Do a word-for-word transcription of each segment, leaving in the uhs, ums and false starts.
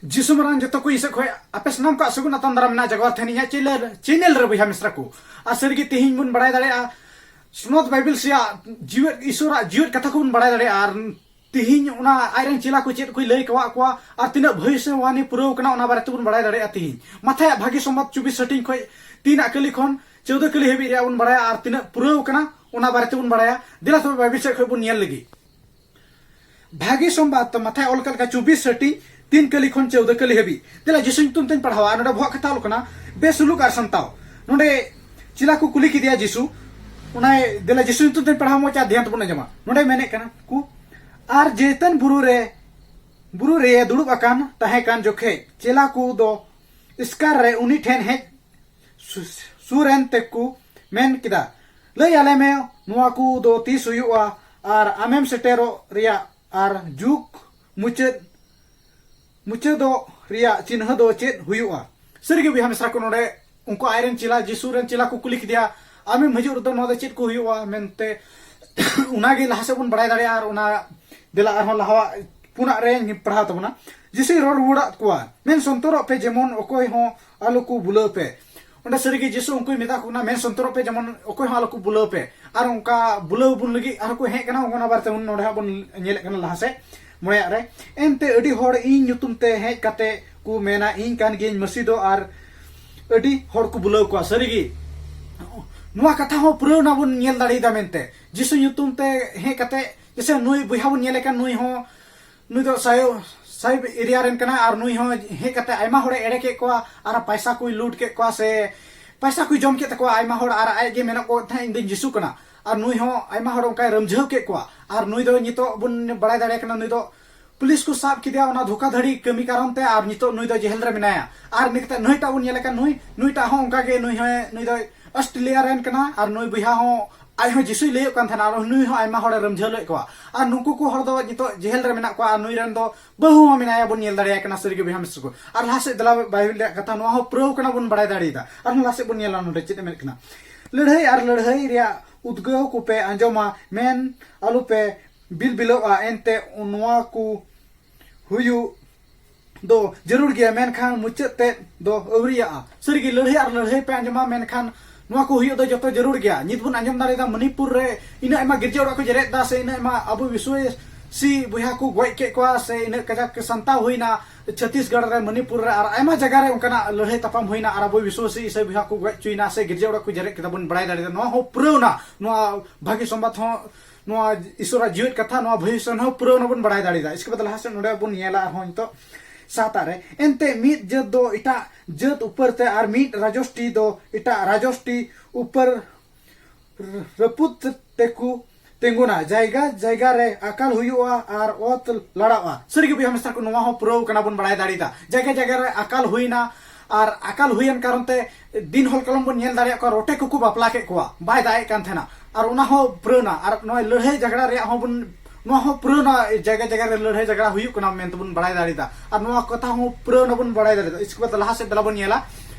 ᱡᱤᱥᱩ ᱢᱟᱨᱟᱝ ᱡᱚᱛᱚ ᱠᱚ ᱤᱥᱟᱹ ᱠᱷᱚᱡ ᱟᱯᱮ ᱥᱟᱱᱟᱢ ᱠᱚᱣᱟᱜ ᱥᱟᱹᱜᱩᱱ ᱟᱛᱟᱝ ᱫᱟᱨᱟᱢ ᱢᱮᱱᱟᱜᱼᱟ ᱡᱟᱜᱣᱟᱨ ᱛᱟᱦᱮᱱ ᱤᱧᱟᱹᱜ ᱪᱮᱱᱮᱞ ᱪᱮᱱᱮᱞ ᱨᱮ ᱵᱚᱭᱦᱟ ᱢᱤᱥᱨᱟ ᱠᱚ᱾ ᱟᱨ ᱥᱟᱹᱨᱤᱜᱮ ᱛᱮᱦᱮᱧ ᱵᱚᱱ ᱵᱟᱲᱟᱭ ᱫᱟᱲᱮᱭᱟᱜᱼᱟ ᱥᱱᱚᱛ ᱵᱟᱭᱵᱮᱞ ᱨᱮᱭᱟᱜ ᱡᱤᱣᱮᱫ ᱤᱥᱚᱨᱟᱜ ᱡᱤᱣᱮᱫ ᱠᱟᱛᱷᱟ ᱠᱚᱵᱚᱱ ᱵᱟᱲᱟᱭ ᱫᱟᱲᱮᱭᱟᱜᱼᱟ᱾ ᱟᱨ ᱛᱮᱦᱮᱧ ᱚᱱᱟ ᱟᱡᱨᱮᱱ ᱪᱮᱞᱟ ᱠᱚ ᱪᱮᱫ ᱠᱚᱭ ᱞᱟᱹᱭ ᱠᱟᱣᱟᱜ ᱠᱚᱣᱟ ᱟᱨ ᱛᱤᱱᱟᱹᱜ ᱵᱷᱚᱵᱤᱥᱥᱚᱵᱟᱱᱤ ᱯᱩᱨᱟᱹᱣ ᱠᱟᱱᱟ ᱚᱱᱟ ᱵᱟᱨᱮ ᱛᱮᱵᱚᱱ ᱵᱟᱲᱟᱭ ᱫᱟᱲᱮᱭᱟᱜᱼᱟ ᱛᱮᱦᱮᱧ᱾ ᱢᱟᱛᱷᱟᱭᱟᱜ ᱵᱷᱟᱹᱜᱤ ᱥᱚᱢᱵᱟᱫ ᱪᱚᱵᱵᱤᱥ ᱦᱟᱹᱴᱤᱧ ᱠᱷᱚᱡ ᱛᱤᱱ ᱟᱜ ᱠᱟᱹᱞᱤ ᱠᱷᱚᱱ ᱪᱳᱣᱫᱟᱹ ᱠᱟᱹᱞᱤ ᱦᱟᱹᱵᱤᱡ ᱨᱮᱭᱟᱜ ᱵᱚᱱ ᱵᱟᱲᱟᱭᱟ ᱟᱨ ᱛᱤᱱᱟᱹᱜ ᱯᱩᱨᱟᱹᱣ ᱠᱟᱱᱟ ᱚᱱᱟ ᱵᱟᱨᱮ ᱛᱮᱵᱚᱱ ᱵᱟᱲᱟᱭᱟ᱾ ᱫᱮᱞᱟ ᱛᱚᱵᱮ ᱵᱟᱭᱵᱮᱞ ᱥᱮᱫ ᱠᱷᱚᱡ ᱵᱚᱱ ᱧᱮᱞ ᱞᱮᱜᱮ᱾ ᱵᱷᱟᱹᱜᱤ ᱥᱚᱢᱵᱟᱫ ᱫᱚ ᱢᱟᱛᱷᱟᱭ ᱚᱞ ᱠᱟᱜ ᱞᱮᱠᱟ ᱪᱚᱵᱵᱤᱥ ᱦᱟᱹᱴᱤᱧ ᱛᱤᱱ ᱠᱟᱹᱞᱤ ᱠᱷᱚᱱ ᱪᱳᱣᱫᱟᱹ ᱠᱟᱹᱞᱤ ᱦᱟᱹᱵᱤᱡ᱾ ᱫᱮᱞᱟ ᱡᱤᱥᱩ ᱧᱩᱛᱩᱢ ᱛᱮᱧ ᱯᱟᱲᱦᱟᱣᱟ᱾ ᱱᱚᱰᱮ ᱵᱚᱦᱚᱜ ᱠᱟᱛᱷᱟ ᱚᱞ ᱠᱟᱱᱟ ᱵᱮᱥᱩᱞᱩᱠ ᱟᱨ ᱥᱟᱱᱛᱟᱣ᱾ ᱱᱚᱰᱮ ᱪᱮᱞᱟ ᱠᱚ ᱠᱩᱞᱤ ᱠᱮᱫᱮᱭᱟ ᱡᱤᱥᱩ, ᱚᱱᱟ ᱫᱮᱞᱟ ᱡᱤᱥᱩ ᱧᱩᱛᱩᱢ ᱛᱮᱧ ᱯᱟᱲᱦᱟᱣ ᱢᱚᱡᱽ ᱟᱨ ᱫᱷᱮᱭᱟᱱ ᱛᱮᱵᱚᱱ ᱟᱸᱡᱚᱢᱟ᱾ ᱱᱚᱰᱮ ᱢᱮᱱᱮᱫ ᱠᱟᱱᱟ ᱠᱚ, ᱟᱨ ᱡᱮᱛᱟᱱ ᱵᱩᱨᱩ ᱨᱮ ᱵᱩᱨᱩ ᱨᱮ ᱫᱩᱲᱩᱵ ᱟᱠᱟᱱ ᱛᱟᱦᱮᱸ ᱠᱟᱱ ᱡᱚᱠᱷᱮᱡ ᱪᱮᱞᱟ ᱠᱚ ᱫᱚ ᱮᱥᱠᱟᱨ ᱨᱮ ᱩᱱᱤ ᱴᱷᱮᱱ ᱦᱮᱡ ᱥᱩ- ᱥᱩᱨ ᱮᱱ ᱛᱮᱠᱚ ᱢᱮᱱ ᱠᱮᱫᱟ, ᱞᱟᱹᱭ ᱟᱞᱮ ᱢᱮ, ᱱᱚᱣᱟ ᱠᱚ ᱫᱚ ᱛᱤᱥ ᱦᱩᱭᱩᱜᱼᱟ? ᱟᱨ ᱟᱢᱮᱢ ᱥᱮᱴᱮᱨᱚᱜ ᱨᱮᱭᱟᱜ ᱟᱨ ᱡᱩᱜᱽ ᱢᱩᱪᱟᱹᱫ ᱢᱩᱪᱟᱹᱫᱚᱜ ᱨᱮᱭᱟᱜ ᱪᱤᱱᱦᱟᱹ ᱫᱚ ᱪᱮᱫ ᱦᱩᱭᱩᱜᱼᱟ? ᱥᱟᱹᱨᱤᱜᱮ ᱵᱚᱭᱦᱟ ᱢᱤᱥᱨᱟ ᱠᱚ, ᱱᱚᱰᱮ ᱩᱱᱠᱩ ᱟᱡᱨᱮᱱ ᱪᱮᱞᱟ, ᱡᱤᱥᱩ ᱨᱮᱱ ᱪᱮᱞᱟ ᱠᱚ ᱠᱩᱞᱤ ᱠᱮᱫᱮᱭᱟ, ᱟᱢᱮᱢ ᱦᱤᱡᱩᱜ ᱨᱮᱫᱚ ᱱᱚᱣᱟ ᱫᱚ ᱪᱮᱫ ᱠᱚ ᱦᱩᱭᱩᱜᱼᱟ ᱢᱮᱱᱛᱮ᱾ ᱚᱱᱟᱜᱮ ᱞᱟᱦᱟ ᱥᱮᱫ ᱵᱚᱱ ᱵᱟᱲᱟᱭ ᱫᱟᱲᱮᱭᱟᱜᱼᱟ᱾ ᱟᱨ ᱚᱱᱟ ᱫᱮᱞᱟ ᱟᱨᱦᱚᱸ ᱞᱟᱦᱟᱣᱟᱜ ᱯᱩᱱᱟᱜ ᱨᱮᱧ ᱯᱟᱲᱦᱟᱣ ᱛᱟᱵᱚᱱᱟ᱾ ᱡᱤᱥᱩᱭ ᱨᱚᱲ ᱨᱩᱣᱟᱹᱲᱟᱫ ᱠᱚᱣᱟ, ᱢᱮᱱ ᱥᱚᱱᱛᱚᱨᱚᱜ ᱯᱮ, ᱡᱮᱢᱚᱱ ᱚᱠᱚᱭ ᱦᱚᱸ ᱟᱞᱚ ᱠᱚ ᱵᱩᱞᱟᱹᱣ ᱯᱮ᱾ ᱚᱸᱰᱮ ᱥᱟᱹᱨᱤᱜᱮ ᱡᱤᱥᱩ ᱩᱱᱠᱩᱭ ᱢᱮᱛᱟ ᱠᱚ ᱠᱟᱱᱟ, ᱢᱮᱱ ᱥᱚᱱᱛᱚᱨᱚᱜ ᱯᱮ, ᱡᱮᱢᱚᱱ ᱚᱠᱚᱭ ᱦᱚᱸ ᱟᱞᱚ ᱠᱚ ᱵᱩᱞᱟᱹᱣ ᱯᱮ᱾ ᱟᱨ ᱚᱱᱠᱟ ᱵᱩᱞᱟᱹᱣ ᱵᱚᱱ ᱞᱟᱹᱜᱤᱫ ᱟᱨᱦᱚᱸ ᱠᱚ ᱦᱮᱡ ᱠᱟᱱᱟ, ᱚᱱᱟ ᱵᱟᱨᱮᱛᱮ ᱵᱚᱱ ᱱᱚᱰᱮ ᱦᱟᱸᱜ ᱵᱚᱱ ᱧᱮᱞᱮᱫ ᱠᱟᱱᱟ ᱞᱟᱦᱟ ᱥᱮᱫ ᱢᱚᱬᱮᱭᱟᱜ ᱨᱮ᱾ ᱮᱱᱛᱮ ᱟᱹᱰᱤ ᱦᱚᱲ ᱤᱧ ᱧᱩᱛᱩᱢ ᱛᱮ ᱦᱮᱡ ᱠᱟᱛᱮ ᱠᱚ ᱢᱮᱱᱟ, ᱤᱧ ᱠᱟᱱ ᱜᱤᱭᱟᱹᱧ ᱢᱟᱹᱥᱤ ᱫᱚ, ᱟᱨ ᱟᱹᱰᱤ ᱦᱚᱲ ᱠᱚ ᱵᱩᱞᱟᱹᱣ ᱠᱚᱣᱟ᱾ ᱥᱟᱹᱨᱤᱜᱮ ᱱᱚᱣᱟ ᱠᱟᱛᱷᱟ ᱦᱚᱸ ᱯᱩᱨᱟᱹᱣ ᱱᱟ ᱵᱚᱱ ᱧᱮᱞ ᱫᱟᱲᱮᱭᱟᱫᱟ ᱢᱮᱱᱛᱮ᱾ ᱡᱤᱥᱩ ᱧᱩᱛᱩᱢ ᱛᱮ ᱦᱮᱡ ᱠᱟᱛᱮ, ᱡᱮᱥᱮ ᱱᱩᱭ ᱵᱚᱭᱦᱟ ᱵᱚᱱ ᱧᱮᱞᱮ ᱠᱟᱱ, ᱱᱩᱭ ᱦᱚᱸ, ᱱᱩᱭ ᱫᱚ ᱥᱟᱭᱚ ᱥᱟᱭᱤᱵ ᱮᱨᱤᱭᱟ ᱨᱮᱱ ᱠᱟᱱᱟᱭ, ᱟᱨ ᱱᱩᱭ ᱦᱚᱸ ᱦᱮᱡ ᱠᱟᱛᱮ ᱟᱭᱢᱟ ᱦᱚᱲᱮ ᱮᱲᱮ ᱠᱮᱫ ᱠᱚᱣᱟ, ᱟᱨ ᱯᱟᱭᱥᱟ ᱠᱚᱭ ᱞᱩᱴ ᱠᱮᱫ ᱠᱚᱣᱟ, ᱥᱮ ᱯᱟᱭᱥᱟ ᱠᱚᱭ ᱡᱚᱢ ᱠᱮᱫ ᱛᱟᱠᱚᱣᱟ ᱟᱭᱢᱟ ᱦᱚᱲ, ᱟᱨ ᱟᱡ ᱜᱮ ᱢᱮᱱᱚᱜ ᱠᱚ ᱛᱟᱦᱮᱸᱫ, ᱤᱧ ᱫᱚᱧ ᱡᱤᱥᱩ ᱠᱟᱱᱟ᱾ ᱟᱨ ᱱᱩᱭ ᱦᱚᱸ ᱟᱭᱢᱟ ᱦᱚᱲ ᱚᱱᱠᱟᱭ ᱨᱟᱹᱢᱡᱷᱟᱹᱣ ᱠᱮᱫ ᱠᱚᱣᱟ᱾ ᱟᱨ ᱱᱩᱭ ᱫᱚ ᱱᱤᱛᱚᱜ ᱵᱚᱱ ᱵᱟᱲᱟᱭ ᱫᱟᱲᱮᱭᱟᱜ ᱠᱟᱱᱟ, ᱱᱩᱭ ᱫᱚ ᱯᱩᱞᱤᱥ ᱠᱚ ᱥᱟᱵ ᱠᱮᱫᱮᱭᱟ ᱚᱱᱟ ᱫᱷᱳᱠᱟᱫᱷᱟᱲᱤ ᱠᱟᱹᱢᱤ ᱠᱟᱨᱚᱱ ᱛᱮ, ᱟᱨ ᱱᱤᱛᱚᱜ ᱱᱩᱭ ᱫᱚ ᱡᱮᱦᱮᱞ ᱨᱮ ᱢᱮᱱᱟᱭᱟ᱾ ᱟᱨ ᱱᱤᱛᱚᱜ ᱱᱩᱭᱴᱟᱜ ᱵᱚᱱ ᱧᱮᱞᱮ ᱠᱟᱱ, ᱱᱩᱭ, ᱱᱩᱭᱴᱟᱜ ᱦᱚᱸ ᱚᱱᱠᱟ ᱜᱮ, ᱱᱩᱭ ᱦᱚᱸ, ᱱᱩᱭ ᱫᱚ ᱚᱥᱴᱨᱮᱞᱤᱭᱟ ᱨᱮᱱ ᱠᱟᱱᱟ, ᱟᱨ ᱱᱩᱭ ᱵᱚᱭᱦᱟ ᱦᱚᱸ ᱟᱡ ᱦᱚᱸ ᱡᱤᱥᱩᱭ ᱞᱟᱹᱭᱚᱜ ᱠᱟᱱ ᱛᱟᱦᱮᱱᱟ, ᱟᱨ ᱱᱩᱭ ᱦᱚᱸ ᱟᱭᱢᱟ ᱦᱚᱲᱮ ᱨᱟᱹᱢᱡᱷᱟᱹᱣ ᱞᱮᱫ ᱠᱚᱣᱟ᱾ ᱟᱨ ᱱᱩᱠᱩ ᱠᱚ ᱦᱚᱲ ᱫᱚ ᱱᱤᱛᱚᱜ ᱡᱮᱦᱮᱞ ᱨᱮ ᱢᱮᱱᱟᱜ ᱠᱚᱣᱟ, ᱟᱨ ᱱᱩᱭ ᱨᱮᱱ ᱫᱚ ᱵᱟᱹᱦᱩ ᱦᱚᱸ ᱢᱮᱱᱟᱭᱟ, ᱵᱚᱱ ᱧᱮᱞ ᱫᱟᱲᱮᱭᱟᱭ ᱠᱟᱱᱟ᱾ ᱥᱟᱹᱨᱤᱜᱮ ᱵᱚᱭᱦᱟ ᱢᱤᱥᱨᱟ ᱠᱚ, ᱟᱨ ᱞᱟᱦᱟ ᱥᱮᱫ ᱫᱮᱞᱟ ᱵᱟᱭᱵᱮᱞ ᱨᱮᱭᱟᱜ ᱠᱟᱛᱷᱟ ᱱᱚᱣᱟ ᱦᱚᱸ ᱯᱩᱨᱟᱹᱣ ᱠᱟᱱᱟ, ᱵᱚᱱ ᱵᱟᱲᱟᱭ ᱫᱟᱲᱮᱭᱟᱫᱟ᱾ ᱟᱨᱦᱚᱸ ᱞᱟᱦᱟ ᱥᱮᱫ ᱵᱚᱱ ᱧᱮᱞᱟ ᱱᱚᱰᱮ ᱪᱮᱫ ᱮ ᱢᱮᱱᱮᱫ ᱠᱟᱱᱟ, ᱞᱟᱹᱲᱦᱟᱹᱭ ᱟᱨ ᱞᱟᱹᱲᱦᱟᱹᱭ ᱨᱮᱭᱟᱜ ᱩᱫᱽᱜᱟᱹᱣ ᱠᱚᱯᱮ ᱟᱸᱡᱚᱢᱟ, ᱢᱮᱱ ᱟᱞᱚᱯᱮ ᱵᱤᱞᱵᱤᱞᱚᱜᱼᱟ, ᱮᱱᱛᱮ ᱱᱚᱣᱟ ᱠᱚ ᱦᱩᱭᱩᱜ ᱫᱚ ᱡᱟᱹᱨᱩᱲ ᱜᱮᱭᱟ, ᱢᱮᱱᱠᱷᱟᱱ ᱢᱩᱪᱟᱹᱫ ᱛᱮᱫ ᱫᱚ ᱟᱹᱣᱨᱤᱭᱟᱜᱼᱟ᱾ ᱥᱟᱹᱨᱤᱜᱮ ᱞᱟᱹᱲᱦᱟᱹᱭ ᱟᱨ ᱞᱟᱹᱲᱦᱟᱹᱭ ᱯᱮ ᱟᱸᱡᱚᱢᱟ, ᱢᱮᱱᱠᱷᱟᱱ ᱱᱚᱣᱟ ᱠᱚ ᱦᱩᱭᱩᱜ ᱫᱚ ᱡᱚᱛᱚ ᱡᱟᱹᱨᱩᱲ ᱜᱮᱭᱟ᱾ ᱱᱤᱛ ᱵᱚᱱ ᱟᱸᱡᱚᱢ ᱫᱟᱲᱮᱭᱟᱫᱟ ᱢᱚᱱᱤᱯᱩᱨ ᱨᱮ ᱤᱱᱟᱹᱜ ᱟᱭᱢᱟ ᱜᱤᱨᱡᱟᱹ ᱚᱲᱟᱜ ᱠᱚ ᱡᱮᱨᱮᱫ ᱫᱟ, ᱥᱮ ᱤᱱᱟᱹᱜ ᱟᱭᱢᱟ ᱟᱵᱚ ᱵᱤᱥᱣᱟᱥᱤ ᱵᱚᱭᱦᱟ ᱠᱚ ᱜᱚᱡ ᱠᱮᱫ ᱠᱚᱣᱟ, ᱥᱮ ᱤᱱᱟᱹᱜ ᱠᱟᱡᱟᱠ ᱥᱟᱱᱛᱟᱣ ᱦᱩᱭᱱᱟ ᱪᱷᱚᱛᱤᱥᱜᱚᱲ ᱨᱮ, ᱢᱚᱱᱤᱯᱩᱨ ᱨᱮ, ᱟᱨ ᱟᱭᱢᱟ ᱡᱟᱭᱜᱟ ᱨᱮ ᱚᱱᱠᱟᱱᱟᱜ ᱞᱟᱹᱲᱦᱟᱹᱭ ᱛᱟᱯᱟᱢ ᱦᱩᱭᱱᱟ, ᱟᱨ ᱟᱵᱚ ᱵᱤᱥᱣᱟᱥᱤ ᱤᱥᱟᱹᱭ ᱵᱚᱭᱦᱟ ᱠᱚ ᱜᱚᱡ ᱦᱚᱪᱚᱭᱱᱟ, ᱥᱮ ᱜᱤᱨᱡᱟᱹ ᱚᱲᱟᱜ ᱠᱚ ᱡᱮᱨᱮᱫ ᱠᱮᱫᱟ, ᱵᱚᱱ ᱵᱟᱲᱟᱭ ᱫᱟᱲᱮᱭᱟᱫᱟ᱾ ᱱᱚᱣᱟ ᱦᱚᱸ ᱯᱩᱨᱟᱹᱣᱱᱟ, ᱱᱚᱣᱟ ᱵᱷᱟᱹᱜᱤ ᱥᱚᱢᱵᱟᱫ ᱦᱚᱸ, ᱱᱚᱣᱟ ᱤᱥᱚᱨᱟᱜ ᱡᱤᱣᱮᱫ ᱠᱟᱛᱷᱟ, ᱱᱚᱣᱟ ᱵᱷᱟᱹᱜᱤ ᱥᱚᱢᱵᱟᱫ ᱦᱚᱸ ᱯᱩᱨᱟᱹᱣᱱᱟ, ᱵᱚᱱ ᱵᱟᱲᱟᱭ ᱫᱟᱲᱮᱭᱟᱫᱟ᱾ ᱤᱥᱠᱮ ᱵᱟᱫ ᱞᱟᱦᱟ ᱥᱮᱫ ᱱᱚᱰᱮ ᱵᱚᱱ ᱧᱮᱞᱟ ᱟᱨᱦᱚᱸ ᱱᱤᱛᱚᱜ ᱥᱟᱛᱟᱜ ᱨᱮ, ᱮᱱᱛᱮ ᱢᱤᱫ ᱡᱟᱹᱛ ᱫᱚ ᱮᱴᱟᱜ ᱡᱟᱹᱛ ᱩᱯᱟᱹᱨ ᱛᱮ ᱟᱨ ᱢᱤᱫ ᱨᱟᱡᱚᱥᱴᱤ ᱫᱚ ᱮᱴᱟᱜ ᱨᱟᱡᱚᱥᱴᱤ ᱩᱯᱟᱹᱨ ᱨᱟᱹᱯᱩᱫ ᱛᱮᱠᱚ ᱛᱤᱸᱜᱩᱱᱟ᱾ ᱡᱟᱭᱜᱟ ᱡᱟᱭᱜᱟ ᱨᱮ ᱟᱠᱟᱞ ᱦᱩᱭᱩᱜᱼᱟ ᱟᱨ ᱚᱛ ᱞᱟᱲᱟᱜᱼᱟ᱾ ᱥᱟᱹᱨᱤᱜᱮ ᱵᱚᱭᱦᱟ ᱢᱤᱥᱨᱟ ᱠᱚ, ᱱᱚᱣᱟ ᱦᱚᱸ ᱯᱩᱨᱟᱹᱣ ᱠᱟᱱᱟ, ᱵᱚᱱ ᱵᱟᱲᱟᱭ ᱫᱟᱲᱮᱭᱟᱫᱟ᱾ ᱡᱟᱭᱜᱟ ᱡᱟᱭᱜᱟ ᱨᱮ ᱟᱠᱟᱞ ᱦᱩᱭᱱᱟ, ᱟᱨ ᱟᱠᱟᱞ ᱦᱩᱭᱮᱱ ᱠᱟᱨᱚᱱ ᱛᱮ ᱫᱤᱱ ᱦᱚᱞ ᱠᱟᱞᱚᱢ ᱵᱚᱱ ᱧᱮᱞ ᱫᱟᱲᱮᱭᱟᱜ ᱠᱚᱣᱟ, ᱨᱚᱴᱮ ᱠᱚᱠᱚ ᱵᱟᱯᱞᱟ ᱠᱮᱫ ᱠᱚᱣᱟ, ᱵᱟᱭ ᱫᱟᱜ ᱮᱫ ᱠᱟᱱ ᱛᱟᱦᱮᱱᱟ, ᱟᱨ ᱚᱱᱟ ᱦᱚᱸ ᱯᱩᱨᱟᱹᱣᱱᱟ᱾ ᱟᱨ ᱱᱚᱣᱟ ᱞᱟᱹᱲᱦᱟᱹᱭ ᱡᱷᱟᱜᱽᱲᱟ ᱨᱮᱭᱟᱜ ᱦᱚᱸ ᱵᱚᱱ, ᱱᱚᱣᱟ ᱦᱚᱸ ᱯᱩᱨᱟᱹᱣᱱᱟ, ᱡᱟᱭᱜᱟ ᱡᱟᱭᱜᱟ ᱨᱮ ᱞᱟᱹᱲᱦᱟᱹᱭ ᱡᱷᱟᱜᱽᱲᱟ ᱦᱩᱭᱩᱜ ᱠᱟᱱᱟ ᱢᱮᱱᱛᱮ ᱵᱚᱱ ᱵᱟᱲᱟᱭ ᱫᱟᱲᱮᱭᱟᱫᱟ᱾ ᱟᱨ ᱱᱚᱣᱟ ᱠᱟᱛᱷᱟ ᱦᱚᱸ ᱯᱩᱨᱟᱹᱣᱱᱟ, ᱵᱚᱱ ᱵᱟᱲᱟᱭ ᱫᱟᱲᱮᱭᱟᱫᱟ᱾ ᱤᱥᱠᱮ ᱵᱟᱫ ᱞᱟᱦᱟ ᱥᱮᱫ ᱫᱮᱞᱟ ᱵᱚᱱ ᱧᱮᱞᱟ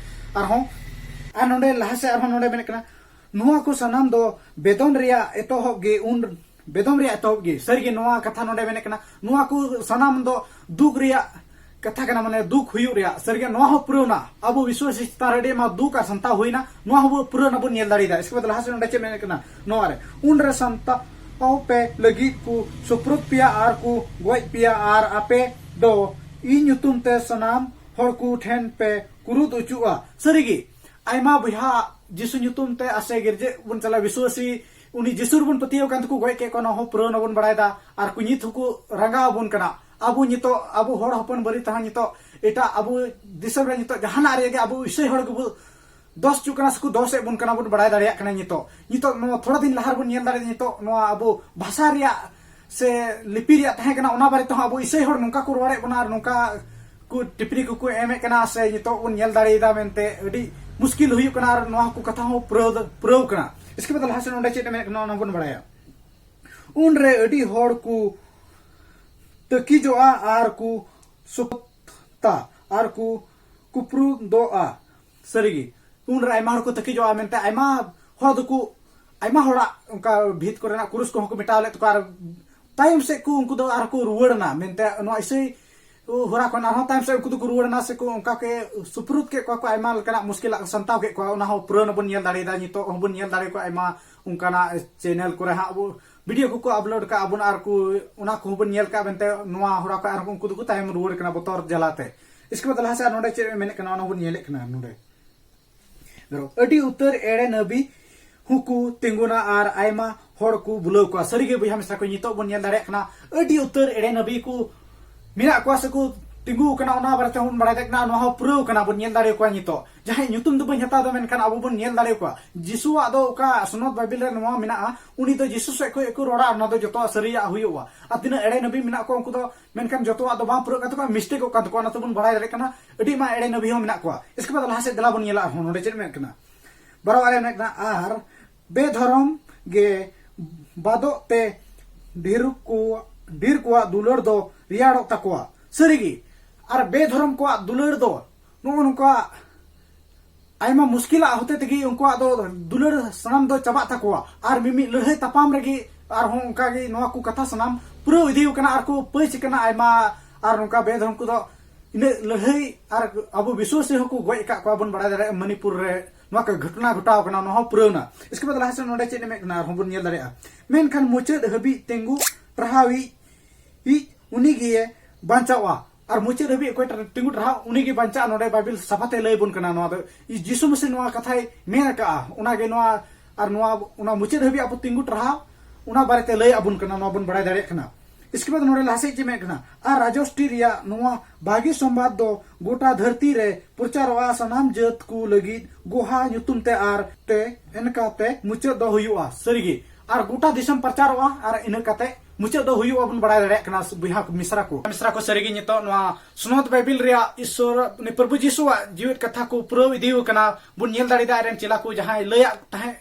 ᱟᱨᱦᱚᱸ᱾ ᱟᱨ ᱱᱚᱰᱮ ᱞᱟᱦᱟ ᱥᱮᱫ ᱟᱨᱦᱚᱸ ᱱᱚᱰᱮ ᱢᱮᱱᱮᱫ ᱠᱟᱱᱟ, ᱱᱚᱣᱟ ᱠᱚ ᱥᱟᱱᱟᱢ ᱫᱚ ᱵᱮᱫᱚᱢ ᱨᱮᱭᱟᱜ ᱮᱛᱚᱦᱚᱵ ᱜᱮ ᱩᱱ, ᱵᱮᱫᱚᱢ ᱨᱮᱭᱟᱜ ᱮᱛᱚᱦᱚᱵ ᱜᱮ᱾ ᱥᱟᱹᱨᱤᱜᱮ ᱱᱚᱣᱟ ᱠᱟᱛᱷᱟ ᱱᱚᱰᱮ ᱢᱮᱱᱮᱫ ᱠᱟᱱᱟ, ᱱᱚᱣᱟ ᱠᱚ ᱥᱟᱱᱟᱢ ᱫᱚ ᱫᱩᱠ ᱨᱮᱭᱟᱜ ᱠᱟᱛᱷᱟ ᱠᱟᱱᱟ, ᱢᱟᱱᱮ ᱫᱩᱠ ᱦᱩᱭᱩᱜ ᱨᱮᱭᱟᱜ᱾ ᱥᱟᱹᱨᱤᱜᱮ ᱱᱚᱣᱟ ᱦᱚᱸ ᱯᱩᱨᱟᱹᱣᱱᱟ, ᱟᱵᱚ ᱵᱤᱥᱣᱟᱥᱤ ᱪᱮᱛᱟᱱ ᱨᱮ ᱟᱹᱰᱤ ᱟᱭᱢᱟ ᱫᱩᱠ ᱟᱨ ᱥᱟᱱᱛᱟᱣ ᱦᱩᱭᱱᱟ, ᱱᱚᱣᱟ ᱦᱚᱸ ᱯᱩᱨᱟᱹᱣᱱᱟ, ᱵᱚᱱ ᱧᱮᱞ ᱫᱟᱲᱮᱭᱟᱫᱟ᱾ ᱤᱥᱠᱮ ᱵᱟᱫ ᱞᱟᱦᱟ ᱥᱮᱫ ᱱᱚᱰᱮ ᱪᱮᱫ ᱢᱮᱱᱮᱫ ᱠᱟᱱᱟ, ᱱᱚᱣᱟ ᱨᱮ, ᱩᱱᱨᱮ ᱥᱟᱱᱛᱟᱣ ᱯᱮ ᱞᱟᱹᱜᱤᱫ ᱠᱚ ᱥᱩᱯᱨᱩᱫ ᱯᱮᱭᱟ ᱟᱨ ᱠᱚ ᱜᱚᱡ ᱯᱮᱭᱟ, ᱟᱨ ᱟᱯᱮ ᱫᱚ ᱤᱧ ᱧᱩᱛᱩᱢ ᱛᱮ ᱥᱟᱱᱟᱢ ᱦᱚᱲ ᱠᱚ ᱴᱷᱮᱱ ᱯᱮ ᱠᱩᱨᱩᱫ ᱚᱪᱚᱜᱼᱟ᱾ ᱥᱟᱹᱨᱤᱜᱮ ᱟᱭᱢᱟ ᱵᱚᱭᱦᱟ ᱡᱤᱥᱩ ᱧᱩᱛᱩᱢ ᱛᱮ ᱟᱥᱮ ᱜᱤᱨᱡᱟᱹ ᱵᱚᱱ ᱪᱟᱞᱟᱜ, ᱵᱤᱥᱣᱟᱥᱤ ᱩᱱᱤ ᱡᱤᱥᱩ ᱨᱮᱵᱚᱱ ᱯᱟᱹᱛᱭᱟᱹᱣ ᱠᱟᱱ ᱛᱮᱠᱚ ᱜᱚᱡ ᱠᱮᱫ ᱠᱚᱣᱟ, ᱱᱚᱣᱟ ᱦᱚᱸ ᱯᱩᱨᱟᱹᱣ ᱱᱟᱵᱚᱱ ᱵᱟᱲᱟᱭᱮᱫᱟ᱾ ᱟᱨ ᱠᱚ ᱱᱤᱛ ᱦᱚᱸᱠᱚ ᱨᱟᱸᱜᱟᱣ ᱟᱵᱚᱱ ᱠᱟᱱᱟ᱾ ᱟᱵᱚ ᱱᱤᱛᱚᱜ, ᱟᱵᱚ ᱦᱚᱲ ᱦᱚᱯᱚᱱ ᱵᱟᱹᱨᱤ ᱛᱟᱦᱮᱸ ᱱᱤᱛᱚᱜ ᱮᱴᱟᱜ ᱟᱵᱚ ᱫᱤᱥᱚᱢ ᱨᱮ ᱱᱤᱛᱚᱜ ᱡᱟᱦᱟᱱᱟᱜ ᱨᱮᱜᱮ ᱟᱵᱚ ᱤᱥᱟᱹᱭ ᱦᱚᱲ ᱜᱮᱵᱚ ᱫᱚᱥ ᱦᱚᱪᱚᱜ ᱠᱟᱱᱟ, ᱥᱮᱠᱚ ᱫᱚᱥ ᱮᱫ ᱵᱚᱱ ᱠᱟᱱᱟ, ᱵᱚᱱ ᱵᱟᱲᱟᱭ ᱫᱟᱲᱮᱭᱟᱜ ᱠᱟᱱᱟ᱾ ᱱᱤᱛᱚᱜ, ᱱᱤᱛᱚᱜ ᱱᱚᱣᱟ ᱛᱷᱚᱲᱟ ᱫᱤᱱ ᱞᱟᱦᱟ ᱨᱮᱵᱚᱱ ᱧᱮᱞ ᱫᱟᱲᱮᱭᱟᱜᱼᱟ, ᱱᱤᱛᱚᱜ ᱱᱚᱣᱟ ᱟᱵᱚ ᱵᱷᱟᱥᱟ ᱨᱮᱭᱟᱜ ᱥᱮ ᱞᱤᱯᱤ ᱨᱮᱭᱟᱜ ᱛᱟᱦᱮᱸ ᱠᱟᱱᱟ, ᱚᱱᱟ ᱵᱟᱨᱮ ᱛᱮᱦᱚᱸ ᱟᱵᱚ ᱤᱥᱟᱹᱭ ᱦᱚᱲ ᱱᱚᱝᱠᱟ ᱠᱚ ᱨᱚᱲᱮᱫ ᱵᱚᱱᱟ ᱟᱨ ᱱᱚᱝᱠᱟ ᱠᱚ ᱴᱤᱯᱯᱤᱱᱤ ᱠᱚᱠᱚ ᱮᱢᱮᱫ ᱠᱟᱱᱟ, ᱥᱮ ᱱᱤᱛᱚᱜ ᱵᱚᱱ ᱧᱮᱞ ᱫᱟᱲᱮᱭᱟᱫᱟ ᱢᱮᱱᱛᱮ ᱟᱹᱰᱤ ᱢᱩᱥᱠᱤᱞ ᱦᱩᱭᱩᱜ ᱠᱟᱱᱟ᱾ ᱟᱨ ᱱᱚᱣᱟ ᱠᱚ ᱠᱟᱛᱷᱟ ᱦᱚᱸ ᱯᱩᱨᱟᱹᱣ ᱫᱚ, ᱯᱩᱨᱟᱹᱣ ᱠᱟᱱᱟ᱾ ᱤᱥᱠᱮ ᱵᱟᱫ ᱞᱟᱦᱟ ᱥᱮᱫ ᱱᱚᱰᱮ ᱪᱮᱫ ᱮ ᱢᱮᱱᱮᱫ ᱠᱟᱱᱟ, ᱚᱱᱟ ᱵᱚᱱ ᱵᱟᱲᱟᱭᱟ᱾ ᱩᱱᱨᱮ ᱟᱹᱰᱤ ᱦᱚᱲ ᱠᱚ ᱛᱟᱹᱠᱤᱡᱚᱜᱼᱟ ᱟᱨ ᱠᱚ ᱥᱩᱯᱛᱟ ᱟᱨ ᱠᱚ ᱠᱩᱯᱨᱩᱫᱚᱜᱼᱟ᱾ ᱥᱟᱹᱨᱤᱜᱮ, ᱩᱱᱨᱮ ᱟᱭᱢᱟ ᱦᱚᱲ ᱠᱚ ᱛᱟᱹᱠᱤᱡᱚᱜᱼᱟ ᱢᱮᱱᱛᱮ ᱟᱭᱢᱟ ᱦᱚᱲ ᱫᱚᱠᱚ, ᱟᱭᱢᱟ ᱦᱚᱲᱟᱜ ᱚᱱᱠᱟ ᱵᱷᱤᱛ ᱠᱚᱨᱮᱱᱟᱜ ᱠᱩᱨᱩᱥ ᱠᱚᱦᱚᱸ ᱠᱚ ᱢᱮᱴᱟᱣ ᱞᱮᱫ ᱛᱟᱠᱚᱣᱟ, ᱟᱨ ᱛᱟᱭᱚᱢ ᱥᱮᱫ ᱠᱚ ᱩᱱᱠᱩ ᱫᱚ ᱟᱨᱦᱚᱸ ᱠᱚ ᱨᱩᱣᱟᱹᱲ ᱮᱱᱟ ᱢᱮᱱᱛᱮ ᱱᱚᱣᱟ ᱤᱥᱟᱹᱭ ᱦᱚᱨᱟ ᱠᱷᱚᱱ ᱟᱨᱦᱚᱸ ᱛᱟᱭᱚᱢ ᱥᱮᱫ ᱩᱱᱠᱩ ᱫᱚᱠᱚ ᱨᱩᱣᱟᱹᱲ ᱮᱱᱟ ᱥᱮᱠᱚ ᱚᱱᱠᱟ ᱠᱚ ᱥᱩᱯᱨᱩᱫ ᱠᱮᱫ ᱠᱚᱣᱟ ᱠᱚ, ᱟᱭᱢᱟ ᱞᱮᱠᱟᱱᱟᱜ ᱢᱩᱥᱠᱤᱞᱟᱜ ᱠᱚ ᱥᱟᱢᱴᱟᱣ ᱠᱮᱫ ᱠᱚᱣᱟ᱾ ᱚᱱᱟ ᱦᱚᱸ ᱯᱩᱨᱟᱹ ᱵᱚᱱ ᱧᱮᱞ ᱫᱟᱲᱮᱭᱟᱫᱟ᱾ ᱱᱤᱛᱚᱜ ᱦᱚᱸᱵᱚᱱ ᱧᱮᱞ ᱫᱟᱲᱮ ᱠᱚᱣᱟ ᱟᱭᱢᱟ ᱚᱱᱠᱟᱱᱟᱜ ᱪᱮᱱᱮᱞ ᱠᱚᱨᱮ ᱦᱟᱸᱜ ᱟᱵᱚ ᱵᱷᱤᱰᱤᱭᱳ ᱠᱚᱠᱚ ᱟᱯᱞᱳᱰ ᱠᱟᱜᱼᱟ ᱵᱚᱱ, ᱟᱨ ᱠᱚ ᱚᱱᱟ ᱠᱚᱦᱚᱸ ᱵᱚᱱ ᱧᱮᱞ ᱠᱟᱜᱼᱟ᱾ ᱢᱮᱱᱛᱮ ᱱᱚᱣᱟ ᱦᱚᱨᱟ ᱠᱷᱚᱱ ᱟᱨᱦᱚᱸ ᱩᱱᱠᱩ ᱫᱚᱠᱚ ᱛᱟᱭᱚᱢ ᱨᱩᱣᱟᱹᱲ ᱠᱟᱱᱟ ᱵᱚᱛᱚᱨ ᱡᱟᱞᱟᱛᱮ᱾ ᱤᱥᱠᱮ ᱵᱟᱫ ᱞᱟᱦᱟ ᱥᱮᱫ ᱟᱨ ᱱᱚᱰᱮ ᱪᱮᱫ ᱮ ᱢᱮᱱᱮᱫ ᱠᱟᱱᱟ, ᱚᱱᱟ ᱵᱚᱱ ᱧᱮᱞᱮᱫ ᱠᱟᱱᱟ ᱱᱚᱰᱮ᱾ ᱟᱹᱰᱤ ᱩᱛᱟᱹᱨ ᱮᱲᱮ ᱱᱟᱹᱵᱤ ᱦᱚᱸᱠᱚ ᱛᱤᱸᱜᱩᱱᱟ ᱟᱨ ᱟᱭᱢᱟ ᱦᱚᱲ ᱠᱚ ᱵᱩᱞᱟᱹᱣ ᱠᱚᱣᱟ᱾ ᱥᱟᱹᱨᱤᱜᱮ ᱵᱚᱭᱦᱟ ᱢᱤᱥᱨᱟ ᱠᱚ, ᱱᱤᱛᱚᱜ ᱵᱚᱱ ᱧᱮᱞ ᱫᱟᱲᱮᱭᱟᱜ ᱠᱟᱱᱟ ᱟᱹᱰᱤ ᱩᱛᱟᱹᱨ ᱮᱲᱮ ᱱᱟᱹᱵᱤ ᱠᱚ ᱢᱮᱱᱟᱜ ᱠᱚᱣᱟ ᱥᱮᱠᱚ ᱛᱤᱸᱜᱩ ᱟᱠᱟᱱᱟ, ᱚᱱᱟ ᱵᱟᱨᱮ ᱛᱮᱦᱚᱸ ᱵᱚᱱ ᱵᱟᱲᱟᱭ ᱫᱟᱲᱮᱭᱟᱜ ᱠᱟᱱᱟ᱾ ᱱᱚᱣᱟ ᱦᱚᱸ ᱯᱩᱨᱟᱹᱣ ᱠᱟᱱᱟ, ᱵᱚᱱ ᱧᱮᱞ ᱫᱟᱲᱮ ᱠᱚᱣᱟ ᱱᱤᱛᱚᱜ᱾ ᱡᱟᱦᱟᱸᱭ ᱧᱩᱛᱩᱢ ᱫᱚ ᱵᱟᱹᱧ ᱦᱟᱛᱟᱣ ᱮᱫᱟ, ᱢᱮᱱᱠᱷᱟᱱ ᱟᱵᱚ ᱵᱚᱱ ᱧᱮᱞ ᱫᱟᱲᱮ ᱠᱚᱣᱟ᱾ ᱡᱤᱥᱩᱣᱟᱜ ᱫᱚ ᱚᱠᱟ ᱥᱚᱱᱚᱛ ᱵᱟᱭᱵᱮᱞ ᱨᱮ ᱱᱚᱣᱟ ᱢᱮᱱᱟᱜᱼᱟ, ᱩᱱᱤ ᱫᱚ ᱡᱤᱥᱩ ᱥᱮᱫ ᱠᱷᱚᱱ ᱜᱮᱠᱚ ᱨᱚᱲᱟ, ᱚᱱᱟ ᱫᱚ ᱡᱚᱛᱚᱣᱟᱜ ᱥᱟᱹᱨᱤᱭᱟᱜ ᱦᱩᱭᱩᱜᱼᱟ᱾ ᱟᱨ ᱛᱤᱱᱟᱹᱜ ᱮᱲᱮ ᱱᱟᱹᱵᱤ ᱢᱮᱱᱟᱜ ᱠᱚᱣᱟ, ᱩᱱᱠᱩ ᱫᱚ ᱢᱮᱱᱠᱷᱟᱱ ᱡᱚᱛᱚᱣᱟᱜ ᱫᱚ ᱵᱟᱝ ᱯᱩᱨᱟᱹᱜ ᱠᱟᱱ ᱛᱟᱠᱚᱣᱟ, ᱢᱤᱥᱴᱮᱠᱚᱜ ᱠᱟᱱ ᱛᱟᱠᱚᱣᱟ, ᱚᱱᱟᱛᱮ ᱵᱚᱱ ᱵᱟᱲᱟᱭ ᱫᱟᱲᱮᱭᱟᱜ ᱠᱟᱱᱟ ᱟᱹᱰᱤ ᱟᱭᱢᱟ ᱮᱲᱮ ᱱᱟᱹᱵᱤ ᱦᱚᱸ ᱢᱮᱱᱟᱜ ᱠᱚᱣᱟ᱾ ᱤᱥᱠᱮ ᱵᱟᱫ ᱞᱟᱦᱟ ᱥᱮᱫ ᱫᱮᱞᱟ ᱵᱚᱱ ᱧᱮᱞᱟ ᱟᱨᱦᱚᱸ ᱱᱚᱰᱮ ᱪᱮᱫ ᱢᱮᱱᱟᱜ ᱠᱟᱱᱟ, ᱵᱟᱨᱚ ᱟᱨᱮ ᱢᱮᱱᱟᱜ ᱠᱟᱱᱟ, ᱟᱨ ᱵᱮᱫᱷᱚᱨᱚᱢ ᱜᱮ ᱵᱟᱫᱚᱜ ᱛᱮ ᱰᱷᱮᱨ ᱠᱚ, ᱰᱷᱮᱨ ᱠᱚᱣᱟᱜ ᱫᱩᱞᱟᱹᱲ ᱫᱚ ᱨᱮᱭᱟᱲᱚᱜ ᱛᱟᱠᱚᱣᱟ᱾ ᱥᱟᱹᱨᱤᱜᱮ, ᱟᱨ ᱵᱮᱫᱷᱚᱨᱚᱢ ᱠᱚᱣᱟᱜ ᱫᱩᱞᱟᱹᱲ ᱫᱚ ᱱᱚᱜᱼᱚ ᱱᱚᱝᱠᱟ ᱟᱭᱢᱟ ᱢᱩᱥᱠᱤᱞᱟᱜ ᱦᱚᱛᱮ ᱛᱮᱜᱮ ᱩᱱᱠᱩᱣᱟᱜ ᱫᱚ ᱫᱩᱞᱟᱹᱲ ᱥᱟᱱᱟᱢ ᱫᱚ ᱪᱟᱵᱟᱜ ᱛᱟᱠᱚᱣᱟ᱾ ᱟᱨ ᱢᱤᱢᱤᱫ ᱞᱟᱹᱲᱦᱟᱹᱭ ᱛᱟᱯᱟᱢ ᱨᱮᱜᱮ ᱟᱨᱦᱚᱸ ᱚᱱᱠᱟᱜᱮ ᱱᱚᱣᱟ ᱠᱚ ᱠᱟᱛᱷᱟ ᱥᱟᱱᱟᱢ ᱯᱩᱨᱟᱹᱣ ᱤᱫᱤ ᱠᱟᱱᱟ ᱟᱨ ᱠᱚ ᱯᱟᱹᱭᱪ ᱠᱟᱱᱟ ᱟᱭᱢᱟ᱾ ᱟᱨ ᱱᱚᱝᱠᱟ ᱵᱮᱫᱷᱚᱨᱚᱢ ᱠᱚᱫᱚ ᱤᱱᱟᱹᱜ ᱞᱟᱹᱲᱦᱟᱹᱭ ᱟᱨ ᱟᱵᱚ ᱵᱤᱥᱣᱟᱹᱥᱤ ᱦᱚᱸᱠᱚ ᱜᱚᱡ ᱟᱠᱟᱫ ᱠᱚᱣᱟ, ᱵᱚᱱ ᱵᱟᱲᱟᱭ ᱫᱟᱲᱮᱭᱟᱜᱼᱟ ᱢᱚᱱᱤᱯᱩᱨ ᱨᱮ ᱱᱚᱣᱟ ᱠᱚ ᱜᱷᱚᱴᱚᱱᱟ ᱜᱷᱚᱴᱟᱣ ᱠᱟᱱᱟ, ᱱᱚᱣᱟ ᱦᱚᱸ ᱯᱩᱨᱟᱹᱣ ᱮᱱᱟ᱾ ᱤᱥᱠᱮ ᱵᱟᱫ ᱞᱟᱦᱟ ᱥᱮᱫ ᱱᱚᱰᱮ ᱪᱮᱫ ᱮ ᱢᱮᱱ ᱠᱟᱱᱟ ᱟᱨᱦᱚᱸ ᱵᱚᱱ ᱧᱮᱞ ᱫᱟᱲᱮᱭᱟᱜᱼᱟ, ᱢᱮᱱᱠᱷᱟᱱ ᱢᱩᱪᱟᱹᱫ ᱦᱟᱹᱵᱤᱡ ᱛᱤᱸᱜᱩ ᱴᱟᱨᱦᱟᱣᱤᱡ ᱤᱡ ᱩᱱᱤ ᱜᱮ ᱵᱟᱧᱪᱟᱣᱜᱼᱟ᱾ ᱟᱨ ᱢᱩᱪᱟᱹᱫ ᱦᱟᱹᱵᱤᱡ ᱚᱠᱚᱭᱴᱟᱜ ᱛᱤᱸᱜᱩ ᱴᱟᱨᱦᱟᱣ ᱩᱱᱤ ᱜᱮ ᱵᱟᱧᱪᱟᱜᱼᱟ᱾ ᱱᱚᱰᱮ ᱵᱟᱭᱵᱮᱞ ᱥᱟᱯᱷᱟᱛᱮ ᱞᱟᱹᱭ ᱵᱚᱱ ᱠᱟᱱᱟ, ᱱᱚᱣᱟ ᱫᱚ ᱡᱤᱥᱩ ᱢᱟᱹᱥᱤ ᱱᱚᱣᱟ ᱠᱟᱛᱷᱟᱭ ᱢᱮᱱ ᱟᱠᱟᱫᱼᱟ᱾ ᱚᱱᱟᱜᱮ ᱱᱚᱣᱟ, ᱟᱨ ᱱᱚᱣᱟ, ᱚᱱᱟ ᱢᱩᱪᱟᱹᱫ ᱦᱟᱹᱵᱤᱡ ᱟᱵᱚ ᱛᱤᱸᱜᱩ ᱴᱟᱨᱦᱟᱣ, ᱚᱱᱟ ᱵᱟᱨᱮᱛᱮ ᱞᱟᱹᱭ ᱟᱵᱚᱱ ᱠᱟᱱᱟ, ᱱᱚᱣᱟ ᱵᱚᱱ ᱵᱟᱲᱟᱭ ᱫᱟᱲᱮᱭᱟᱜ ᱠᱟᱱᱟ᱾ ᱤᱥᱠᱮ ᱵᱟᱫ ᱱᱚᱰᱮ ᱞᱟᱦᱟ ᱥᱮᱫ ᱪᱮᱫ ᱢᱮᱱ ᱠᱟᱱᱟ, ᱟᱨ ᱨᱟᱡᱚᱥᱴᱤ ᱨᱮᱭᱟᱜ ᱱᱚᱣᱟ ᱵᱷᱟᱹᱜᱤ ᱥᱚᱢᱵᱟᱫ ᱫᱚ ᱜᱚᱴᱟ ᱫᱷᱟᱹᱨᱛᱤ ᱨᱮ ᱯᱨᱚᱪᱟᱨᱚᱜᱼᱟ, ᱥᱟᱱᱟᱢ ᱡᱟᱹᱛ ᱠᱚ ᱞᱟᱹᱜᱤᱫ ᱜᱚᱦᱟ ᱧᱩᱛᱩᱢ ᱛᱮ, ᱟᱨ ᱛᱮ ᱮᱱᱠᱟᱛᱮ ᱢᱩᱪᱟᱹᱫ ᱫᱚ ᱦᱩᱭᱩᱜᱼᱟ᱾ ᱥᱟᱹᱨᱤᱜᱮ, ᱟᱨ ᱜᱚᱴᱟ ᱫᱤᱥᱚᱢ ᱯᱨᱚᱪᱟᱨᱚᱜᱼᱟ, ᱟᱨ ᱤᱱᱟᱹ ᱠᱟᱛᱮ ᱢᱩᱪᱟᱹᱫ ᱫᱚ ᱦᱩᱭᱩᱜᱼᱟ, ᱵᱚᱱ ᱵᱟᱲᱟᱭ ᱫᱟᱲᱮᱭᱟᱜ ᱠᱟᱱᱟ ᱵᱚᱭᱦᱟ ᱠᱚ, ᱢᱤᱥᱨᱟ ᱠᱚ᱾ ᱢᱤᱥᱨᱟ ᱠᱚ, ᱥᱟᱹᱨᱤᱜᱮ ᱱᱤᱛᱚᱜ ᱱᱚᱣᱟ ᱥᱚᱱᱚᱛ ᱵᱟᱭᱵᱮᱞ ᱨᱮᱭᱟᱜ ᱤᱥᱥᱚᱨ, ᱩᱱᱤ ᱯᱨᱚᱵᱷᱩ ᱡᱤᱥᱩᱣᱟᱜ ᱡᱤᱣᱮᱫ ᱠᱟᱛᱷᱟ ᱠᱚ ᱯᱩᱨᱟᱹᱣ ᱤᱫᱤ ᱟᱠᱟᱱᱟ᱾ ᱵᱚᱱ ᱧᱮᱞ ᱫᱟᱲᱮᱭᱟᱫᱟ ᱟᱡ ᱨᱮᱱ ᱪᱮᱞᱟ ᱠᱚ ᱡᱟᱦᱟᱸᱭ ᱞᱟᱹᱭᱟᱜ ᱛᱟᱦᱮᱸᱫ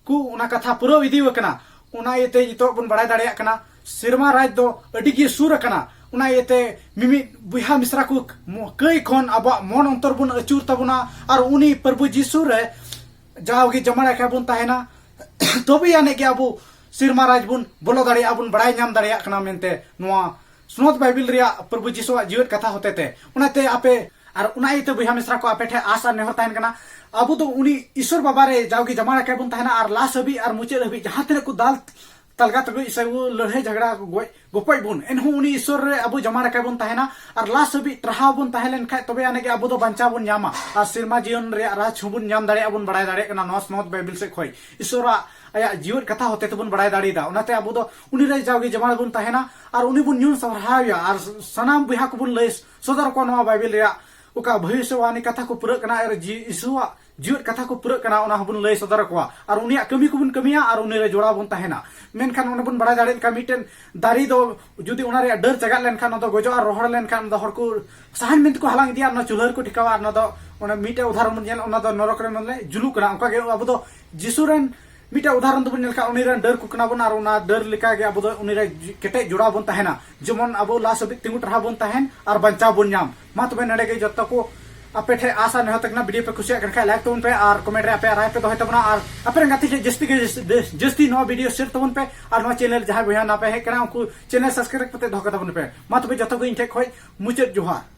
ᱠᱚ, ᱚᱱᱟ ᱠᱟᱛᱷᱟ ᱯᱩᱨᱟᱹᱣ ᱤᱫᱤ ᱟᱠᱟᱱᱟ᱾ ᱚᱱᱟ ᱤᱭᱟᱹᱛᱮ ᱱᱤᱛᱚᱜ ᱵᱚᱱ ᱵᱟᱲᱟᱭ ᱫᱟᱲᱮᱭᱟᱜ ᱠᱟᱱᱟ ᱥᱮᱨᱢᱟ ᱨᱟᱡᱽ ᱫᱚ ᱟᱹᱰᱤ ᱜᱮ ᱥᱩᱨ ᱟᱠᱟᱱᱟ᱾ ᱚᱱᱟ ᱤᱭᱟᱹᱛᱮ ᱢᱤᱢᱤᱫ ᱵᱚᱭᱦᱟ ᱢᱤᱥᱨᱟ ᱠᱚ, ᱢᱚ-, ᱠᱟᱹᱭ ᱠᱷᱚᱱ ᱟᱵᱚᱣᱟᱜ ᱢᱚᱱ ᱚᱱᱛᱚᱨ ᱵᱚᱱ ᱟᱹᱪᱩᱨ ᱛᱟᱵᱚᱱᱟ ᱟᱨ ᱩᱱᱤ ᱯᱨᱚᱵᱷᱩ ᱡᱤᱥᱩ ᱨᱮ ᱡᱟᱣᱜᱮ ᱡᱚᱢᱟᱲᱟ ᱠᱷᱟᱡ ᱵᱚᱱ ᱛᱟᱦᱮᱱᱟ᱾ ᱛᱚᱵᱮ ᱟᱹᱱᱤᱡ ᱜᱮ ᱟᱵᱚ ᱥᱮᱨᱢᱟ ᱨᱟᱡᱽ ᱵᱚᱱ ᱵᱚᱞᱚ ᱫᱟᱲᱮᱭᱟᱜᱼᱟ, ᱵᱚᱱ ᱵᱟᱲᱟᱭ ᱧᱟᱢ ᱫᱟᱲᱮᱭᱟᱜ ᱠᱟᱱᱟ ᱢᱮᱱᱛᱮ ᱱᱚᱣᱟ ᱥᱚᱱᱚᱛ ᱵᱟᱭᱵᱮᱞ ᱨᱮᱭᱟᱜ ᱯᱨᱚᱵᱷᱩ ᱡᱤᱥᱩᱣᱟᱜ ᱡᱤᱣᱮᱫ ᱠᱟᱛᱷᱟ ᱦᱚᱛᱮᱛᱮ᱾ ᱚᱱᱟᱛᱮ ᱟᱯᱮ ᱟᱨ ᱚᱱᱟ ᱤᱭᱟᱹᱛᱮ ᱵᱚᱭᱦᱟ ᱢᱤᱥᱨᱟ ᱠᱚ, ᱟᱯᱮ ᱴᱷᱮᱱ ᱟᱥ ᱟᱨ ᱱᱮᱦᱚᱨ ᱛᱟᱦᱮᱱ ᱠᱟᱱᱟ, ᱟᱵᱚ ᱫᱚ ᱩᱱᱤ ᱤᱥᱚᱨ ᱵᱟᱵᱟ ᱨᱮ ᱡᱟᱣᱜᱮ ᱡᱟᱢᱟᱲ ᱟᱠᱟᱭ ᱵᱚᱱ ᱛᱟᱦᱮᱱᱟ ᱟᱨ ᱞᱟᱥ ᱦᱟᱹᱵᱤᱡ ᱟᱨ ᱢᱩᱪᱟᱹᱫ ᱦᱟᱹᱵᱤᱡ ᱡᱟᱦᱟᱸ ᱛᱤᱱᱟᱹᱜ ᱠᱚ ᱫᱟᱞ ᱛᱟᱞᱜᱟ ᱛᱮᱜᱚᱡ ᱥᱮ ᱞᱟᱹᱲᱦᱟᱹᱭ ᱡᱷᱟᱜᱽᱲᱟ ᱜᱚᱡ ᱜᱚᱯᱚᱡ ᱵᱚᱱ, ᱮᱱᱦᱚᱸ ᱩᱱᱤ ᱤᱥᱚᱨ ᱨᱮ ᱟᱵᱚ ᱡᱟᱢᱟᱲ ᱟᱠᱟᱭ ᱵᱚᱱ ᱛᱟᱦᱮᱱᱟ᱾ ᱟᱨ ᱞᱟᱥ ᱦᱟᱹᱵᱤᱡ ᱴᱟᱨᱦᱟᱣ ᱵᱚᱱ ᱛᱟᱦᱮᱸ ᱞᱮᱱ ᱠᱷᱟᱡ ᱛᱚᱵᱮ ᱟᱹᱱᱤᱡ ᱜᱮ ᱟᱵᱚ ᱫᱚ ᱵᱟᱧᱪᱟᱣ ᱵᱚᱱ ᱧᱟᱢᱟ ᱟᱨ ᱥᱮᱨᱢᱟ ᱡᱤᱭᱚᱱ ᱨᱮᱭᱟᱜ ᱨᱟᱡᱽ ᱦᱚᱸᱵᱚᱱ ᱧᱟᱢ ᱫᱟᱲᱮᱭᱟᱜᱼᱟ ᱵᱚᱱ ᱵᱟᱲᱟᱭ ᱫᱟᱲᱮᱭᱟᱜ ᱠᱟᱱᱟ ᱱᱚᱣᱟ ᱥᱚᱱᱚᱛ ᱵᱟᱭᱵᱮᱞ ᱥᱮᱫ ᱠᱷᱚᱱ᱾ ᱤᱥᱚᱨᱟᱜ ᱟᱭᱟᱜ ᱡᱤᱣᱮᱫ ᱠᱟᱛᱷᱟ ᱦᱚᱛᱮ ᱛᱮᱵᱚᱱ ᱵᱟᱲᱟᱭ ᱫᱟᱲᱮᱭᱟᱫᱟ᱾ ᱚᱱᱟᱛᱮ ᱟᱵᱚ ᱫᱚ ᱩᱱᱤ ᱨᱮ ᱡᱟᱣᱜᱮ ᱡᱟᱢᱟᱲ ᱵᱚᱱ ᱛᱟᱦᱮᱱᱟ ᱟᱨ ᱩᱱᱤ ᱵᱚᱱ ᱧᱩᱢ ᱥᱟᱨᱦᱟᱣᱮᱭᱟ ᱟᱨ ᱥᱟᱱᱟᱢ ᱵᱚᱭᱦᱟ ᱠᱚᱵᱚᱱ ᱞᱟᱹᱭ ᱥᱚᱫᱚᱨ ᱟᱠᱚᱣᱟ ᱱᱚᱣᱟ ᱵᱟᱭᱵᱮᱞ ᱨᱮᱭᱟᱜ ᱚᱠᱟ ᱵᱷᱚᱵᱤᱥᱥᱚᱵᱟᱱᱤ ᱠᱟᱛᱷᱟ ᱠᱚ ᱯᱩᱨᱟᱹᱜ ᱠᱟᱱᱟ ᱟᱨ ᱡᱤ-, ᱤᱥᱩᱣᱟᱜ ᱡᱤᱣᱮᱫ ᱠᱟᱛᱷᱟ ᱠᱚ ᱯᱩᱨᱟᱹᱜ ᱠᱟᱱᱟ, ᱚᱱᱟ ᱦᱚᱸᱵᱚᱱ ᱞᱟᱹᱭ ᱥᱚᱫᱚᱨ ᱟᱠᱚᱣᱟ᱾ ᱟᱨ ᱩᱱᱤᱭᱟᱜ ᱠᱟᱹᱢᱤ ᱠᱚᱵᱚᱱ ᱠᱟᱹᱢᱤᱭᱟ ᱟᱨ ᱩᱱᱤ ᱨᱮ ᱡᱚᱲᱟᱣ ᱵᱚᱱ ᱛᱟᱦᱮᱱᱟ᱾ ᱢᱮᱱᱠᱷᱟᱱ ᱚᱸᱰᱮ ᱵᱚᱱ ᱵᱟᱲᱟᱭ ᱫᱟᱲᱮᱭᱟᱜ ᱞᱮᱠᱟ, ᱢᱤᱫᱴᱮᱱ ᱫᱟᱨᱮ ᱫᱚ ᱡᱩᱫᱤ ᱚᱱᱟ ᱨᱮᱭᱟᱜ ᱰᱟᱹᱨ ᱪᱟᱜᱟᱜ ᱞᱮᱱᱠᱷᱟᱱ, ᱚᱱᱟ ᱫᱚ ᱜᱚᱡᱚᱜᱼᱟ, ᱨᱚᱦᱚᱲ ᱞᱮᱱᱠᱷᱟᱱ ᱚᱱᱟ ᱫᱚ ᱦᱚᱲ ᱠᱚ ᱥᱟᱦᱟᱱ ᱢᱮᱱᱛᱮ ᱠᱚ ᱦᱟᱞᱟᱝ ᱤᱫᱤᱭᱟ, ᱚᱱᱟ ᱪᱩᱞᱦᱟᱹ ᱨᱮᱠᱚ ᱴᱷᱮᱠᱟᱣᱟ, ᱟᱨ ᱚᱱᱟ ᱫᱚ, ᱚᱱᱟ ᱢᱤᱫᱴᱮᱡ ᱩᱫᱟᱦᱚᱨᱚᱱ ᱵᱚᱱ ᱧᱮᱞ, ᱚᱱᱟ ᱫᱚ ᱱᱚᱨᱚᱠ ᱨᱮ ᱢᱟᱱᱮ ᱡᱩᱞᱩᱜ ᱠᱟᱱᱟ᱾ ᱚᱱᱠᱟ ᱜᱮ ᱟᱵᱚ ᱫᱚ ᱡᱤᱥᱩ ᱨᱮᱱ ᱢᱤᱫᱴᱮᱡ ᱩᱫᱟᱦᱚᱨᱚᱱ ᱫᱚᱵᱚᱱ ᱧᱮᱞ ᱠᱷᱟᱱ, ᱩᱱᱤ ᱨᱮᱱ ᱰᱟᱹᱨ ᱠᱚ ᱠᱟᱱᱟ ᱵᱚᱱ ᱟᱨ ᱚᱱᱟ ᱰᱟᱹᱨ ᱞᱮᱠᱟ ᱜᱮ ᱟᱵᱚ ᱫᱚ ᱩᱱᱤ ᱨᱮ ᱠᱮᱴᱮᱡ ᱡᱚᱲᱟᱣ ᱵᱚᱱ ᱛᱟᱦᱮᱱᱟ᱾ ᱡᱮᱢᱚᱱ ᱟᱵᱚ ᱞᱟᱥ ᱦᱟᱹᱵᱤᱡ ᱛᱤᱸᱜᱩ ᱴᱟᱨᱦᱟᱣ ᱵᱚᱱ ᱛᱟᱦᱮᱱ ᱟᱨ ᱵᱟᱧᱪᱟᱣ ᱵᱚᱱ ᱧᱟᱢ᱾ ᱢᱟ ᱛᱚᱵᱮ ᱱᱚᱰᱮ ᱜᱮ ᱡᱚᱛᱚ ᱠᱚ ᱟᱯᱮ ᱴᱷᱮᱱ ᱟᱥ ᱟᱨ ᱱᱮᱦᱚᱨ ᱛᱟᱦᱮᱸ ᱠᱟᱱᱟ, video ᱯᱮ ᱠᱩᱥᱤᱭᱟᱜ ᱠᱟᱱ ᱠᱷᱟᱱ like ᱛᱟᱵᱚᱱ ᱯᱮ ᱟᱨ comment ᱨᱮ ᱟᱯᱮᱭᱟᱜ ᱨᱟᱭ ᱯᱮ ᱫᱚᱦᱚᱭ ᱛᱟᱵᱚᱱᱟ ᱟᱨ ᱟᱯᱮ ᱨᱮᱱ ᱜᱟᱛᱮ ᱴᱷᱮᱱ ᱡᱟᱹᱥᱛᱤ ᱜᱮ ᱡᱟᱹᱥ-, ᱡᱟᱹᱥᱛᱤ ᱱᱚᱣᱟ video share ᱛᱟᱵᱚᱱ ᱯᱮ ᱟᱨ ᱱᱚᱣᱟ channel ᱡᱟᱦᱟᱸᱭ ᱵᱚᱭᱦᱟ ᱱᱟᱯᱮ ᱦᱮᱡ ᱠᱟᱱᱟ ᱩᱱᱠᱩ channel subscribe ᱠᱟᱛᱮ ᱫᱚᱦᱚ ᱠᱟᱛᱟᱵᱚᱱ ᱯᱮ᱾ ᱢᱟ ᱛᱚᱵᱮ ᱡᱚᱛᱚ ᱠᱚ ᱤᱧ ᱴᱷᱮᱱ ᱠᱷᱚᱱ ᱢᱩᱪᱟᱹᱫ ᱡᱚᱦᱟᱨ᱾